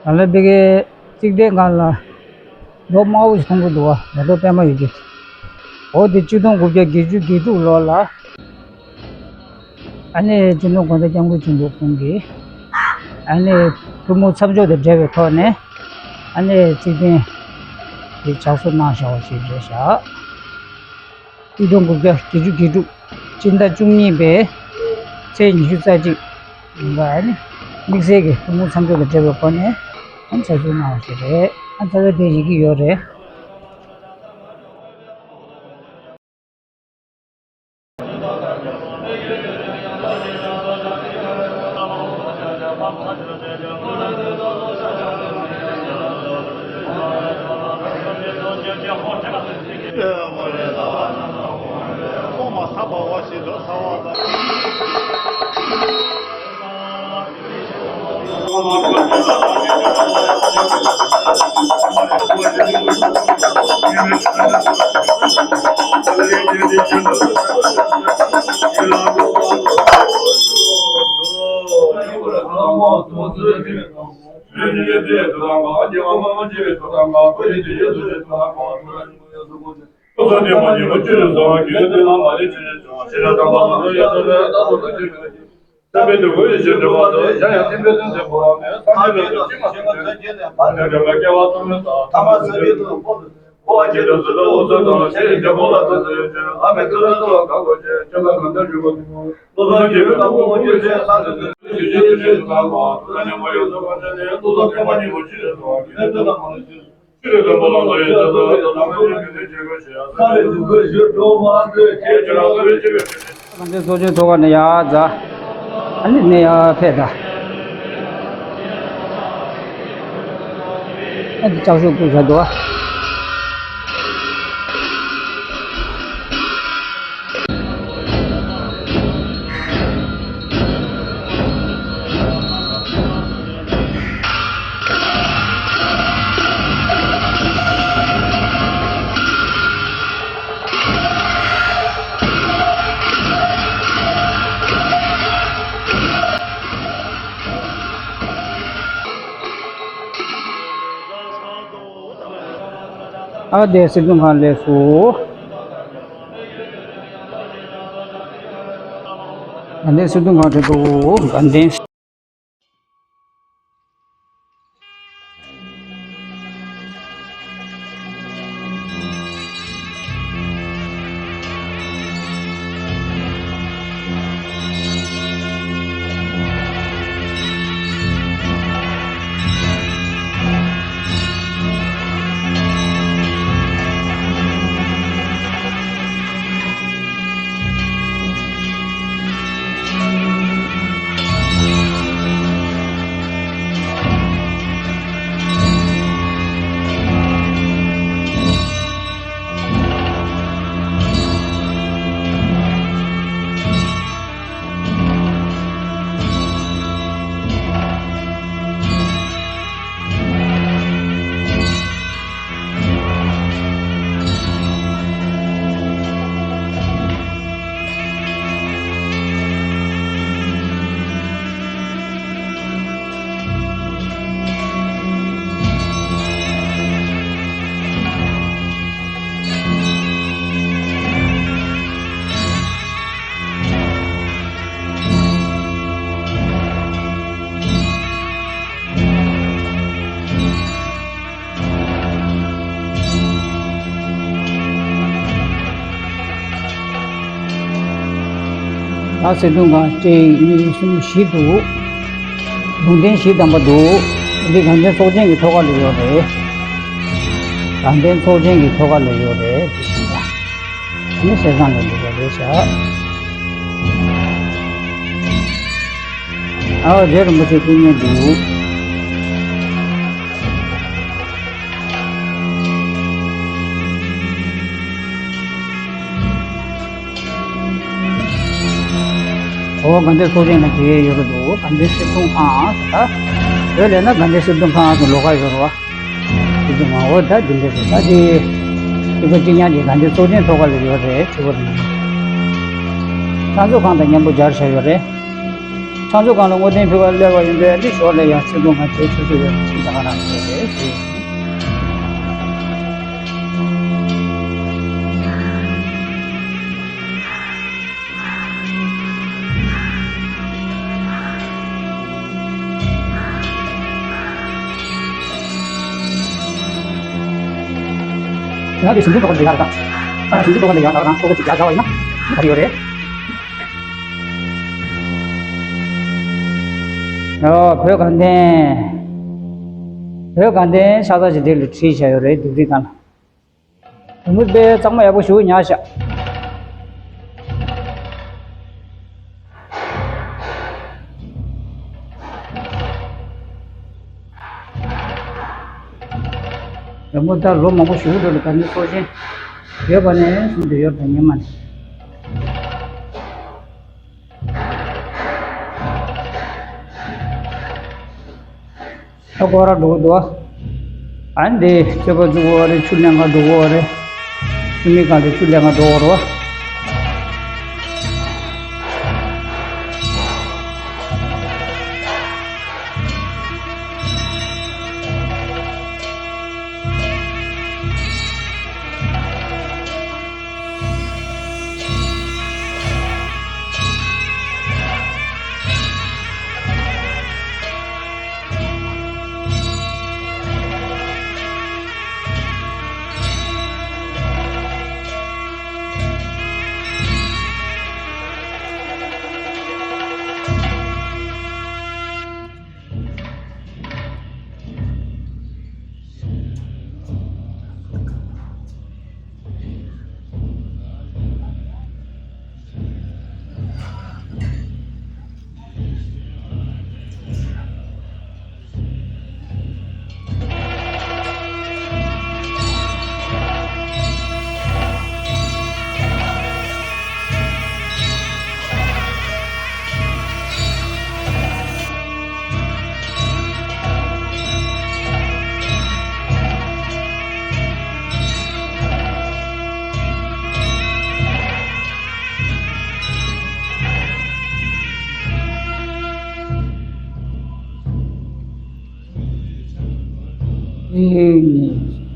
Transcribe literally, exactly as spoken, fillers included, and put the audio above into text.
ད་ལྟ་ཕ་གིའི་རྩིག་གདན་སྒང་ལ་རྡོ་དམར་པོ་ཞིག་མཐོང་གི་འདུག་བ། རྡོ་དཔེ་མ་ཡོད་ཀྱི། འོ་དེ་གཅིག་སྟོང་དགུ་བརྒྱ་བརྒྱད་ཅུ་གྱ་དྲུག་ལོ་ལ། ཨ་ནི་སྤྱི་ནོར་གོང་ས་སྐྱབས་མགོན་ཆེན་པོ་ཁོང་གིས་ཨ་ནི་ཐུན་མོང་མཚམས་སྦྱོར་དང་འབྲེལ་བའི་ཐོག་ནས་ཨ་ནི་རྩིག་གདན་དེ་ཕྱག་བཟོ་གནང་བཞག་པ་ཞིག་རེད་ཤག་གཅིག་སྟོང་དགུ་བརྒྱ་བརྒྱད་ཅུ་གྱ་དྲུག་སྤྱི་ཟླ་བཅུ་གཉིས་པའི་ཚེས་ཉི་ཤུ་རྩ་གཅིག་ཡིན་པ། ཨ་ནི་དམིགས་བསལ་གྱི་ཐུན་མོང་མཚམས་སྦྱོར་དང་འབྲེལ་བའི་སྒོ་ནས་ཨ་ནི་ཕྱག་བཟོ་གནང་བ་ཞིག་རེད། ཨ་ནི་ད་ལྟ་དེ་ཡི་གེ་ཡོད་རེད། གངས་ལྡན་ཚོགས་ཆེན་ཐོག་ཁ་ནས་ཡར་འཛེགས། ཨ་ནི་ནས་ཡར་ཕེབས་ད། ཨ་ནི་ལྕགས་ཤོག་བཀོད་བཞག་འདུག་ཨ། ཨ་དེ་སྲིད་སྐྱོང་ཁང་ལས་སུ། དགའ་ལྡན་སྲིད་སྐྱོང་ཁང་དེ་འདུག་དགའ་ལྡན། ད་སྲིད་སྐྱོང་ཁང་གཅིག་གཉིས་གསུམ་བཞི་འདུག་ལུང་བསྟན་བཞི་བདམས་པ་འདུག་འདི་དགའ་ལྡན་ཚོགས་ཆེན་གྱི་ཐོག་ཁ་ལ་ཡོད་རེད། དགའ་ལྡན་ཚོགས་ཆེན་གྱི་ཐོག་ཁ་ལ་ཡོད་རེད། འདི་བཞི་ལ། ནི་གསེར་ཟངས་ལ་འདུག་པ་རེད་ཤག་ཨ་རྗེ་རིན་པོ་ཆེ་སྐུ་ངལ་འདུག་ཨོ་དགའ་ལྡན་ཚོགས་ཆེན་ལ་འབྲེལ་ཡོད་རེད་འདུག་དགའ་ལྡན་སྲིད་སྐྱོང་ཁང་ཟེར་ད། བོད་ལས་ན་དགའ་ལྡན་སྲིད་སྐྱོང་ཁང་ཟེར་ལོགས་ཀ་ཡོད་རེད་བ། དེ་ཚོ་མ་འོ་ད་འདི་འདྲ་རེད་ད་དེ། སྤྱི་པ་གཅིག་ཉག་གཅིག་དགའ་ལྡན་ཚོགས་ཆེན་ཐོག་ཁ་ལ་ཡོད་རེད་དྲི་བ་རེད། ས་མཛོད་ཁང་དང་མཉམ་པོ་སྦྱར་བྱས་ཡོད་རེད། ཚོགས་སྒང་ལ་བསྔོ་རྟེན་ཕུལ་བར་སླེབས་པ་ཡིན་པས། འདི་ཞོར་ལ་ཡང་ཚིག་ཐོ་ང་དེའི་ཆུ་ཚོད་ཡོད་ཅིག་ད་ག་རང་བྱས་རེད་ཟེར། ཡང་དེ་ཞིང་ཆེན་ཚོགས་པ་འདི་ཡར་དང་། ཞིང་ཆེན་ཚོགས་པ་འདི་ཡར་དང་ཚོགས་པ་གཅིག་རྒྱག་བཞག་པ་ཡིན་ན་ག་རེ་ཡོད་རེད། ཨོ་བོད་དགའ་ལྡན། བོད་དགའ་ལྡན་ཤ་ཚ་ཞིག་འདི་ལ་བྲིས་བཞག་ཡོད་རེད། སྡུག་རིགས་གང་ལ། དུམ་བུ་དཔེ་གཙང་མ་ཡག་པོ་ཞུ་ཉག་ཤག་དུམ་བུ་ད་ལོ་མང་པོ་ཞུ་འགྲོ་ལ་ག་ནི་སྲོག་ཤིང་ཡོད་པ་ནས་གསུང་དུ་ཡོད་པ་ཉི་མ་ནས། ད་སྐོར་ར་འགྲོ་གི་འདུག་ཨ། ཨ་འདི་སྤྱོད་པ་འཛུགས་པ་རེད། ཆུ་ལེན་ག་འགྲོ་གི་རེད། ཆུ་མིག་གང་དེ་ཆུ་ལེན་ག་འགྲོ་གི་རེད་བ། ཨེ།